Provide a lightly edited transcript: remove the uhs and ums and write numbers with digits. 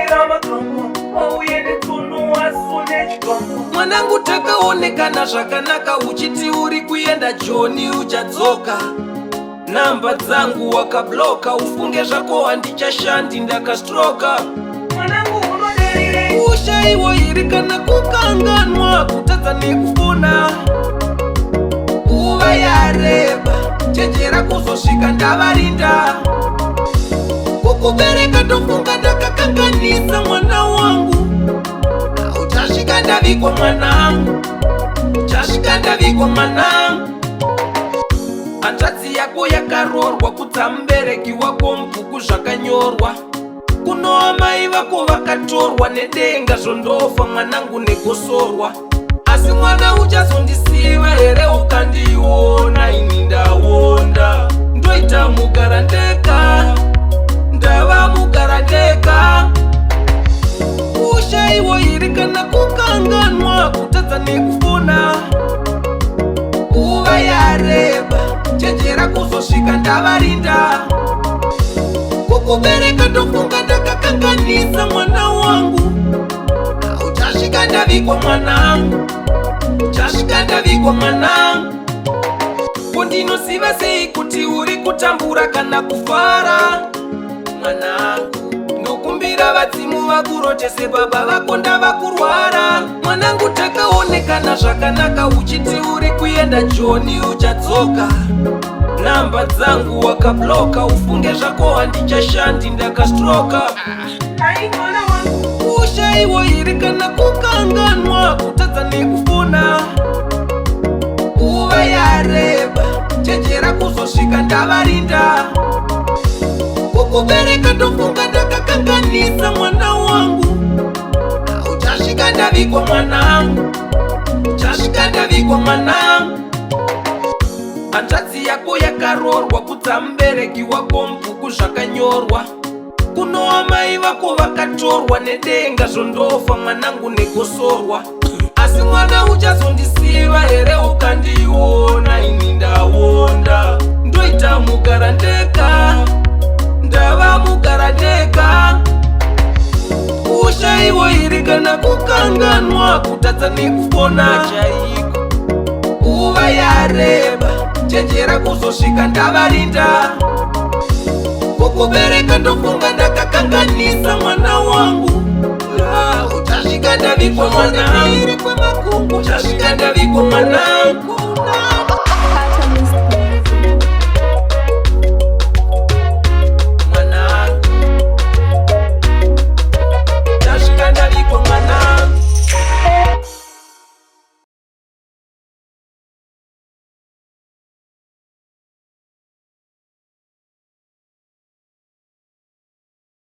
Makambo auye netsono asone chikwambo. Mwanangu, takaonekana zvakanaka uchiti uri kuenda Joni, uchadzoka. Namba dzangu wakabloka, ufunge zvako handichashandi, ndakastroka. Mwanangu, unodarirei? Ushaiwo iri kana kukanganwa kutadza nekufona? Nguva yareba, chenjera kuzosvika ndavarinda. Kukubereka ndofunga ndakakanganisa, mwana wangu. Uchasvika ndavigwa, mwanangu, uchasvika ndavigwa, mwanangu. Hanzvadzi yako yakaroorwa, kudza mubereki wako mubhuku zvakanyorwa. Kuno amai vako vakatorwa nedenga, zvondofa, mwanangu, negosorwa. Asi mwana, uchazondisiva here ukandiona ini ndaonda? Ndoita mugara ndega, ndava mugara ndega. Ushaiwo iri kana kukanganwa kutadza nekufona? Nguva yareba, chenjera kuzosvika ndavarinda. Kukubereka ndofunga ndakakanganisa, mwana wangu. Uchasvika ndavigwa, mwanangu, uchasvika ndavigwa, mwanangu. Ko ndinoziva sei kuti uri kutambura kana kufara, mwanangu? Ndokumbira vadzimu vakurotese baba vako ndava kurwara. Mwanangu, takaonekana zvakanaka uchiti uri kuenda Joni, uchadzoka. Namba dzangu wakabloka, ufunge zvako handichashandi, ndakastroka. Ai, mwana wangu. Ushaiwo iri kana kukanganwa kutadza nekufona? Nguva yareba, chenjera kuzosvika ndavarinda. Kukubereka ndofunga ndakakanganisa, mwana wangu. Uchasvika ndavigwa, mwanangu, uchasvika ndavigwa, mwanangu. Hanzvadzi yako yakaroorwa, kudza mubereki wako mubhuku zvakanyorwa. Kuno amai vako vakatorwa nedenga, zvondofa, mwanangu, negosorwa. Asi mwana, uchazondisiva here ukandiona ini ndaonda? Ndoita mugara ndega, ndava mugara ndega. Ushaiwo iri kana kukanganwa kutadza nekufona chaiko? Nguva yareba, chenjera kuzosvika ndavarinda. Kukubereka ndofunga ndakakanganisa, mwana wangu. Ah, uchasvika ndavigwa, mwanangu, uchasvika ndavigwa, mwanangu.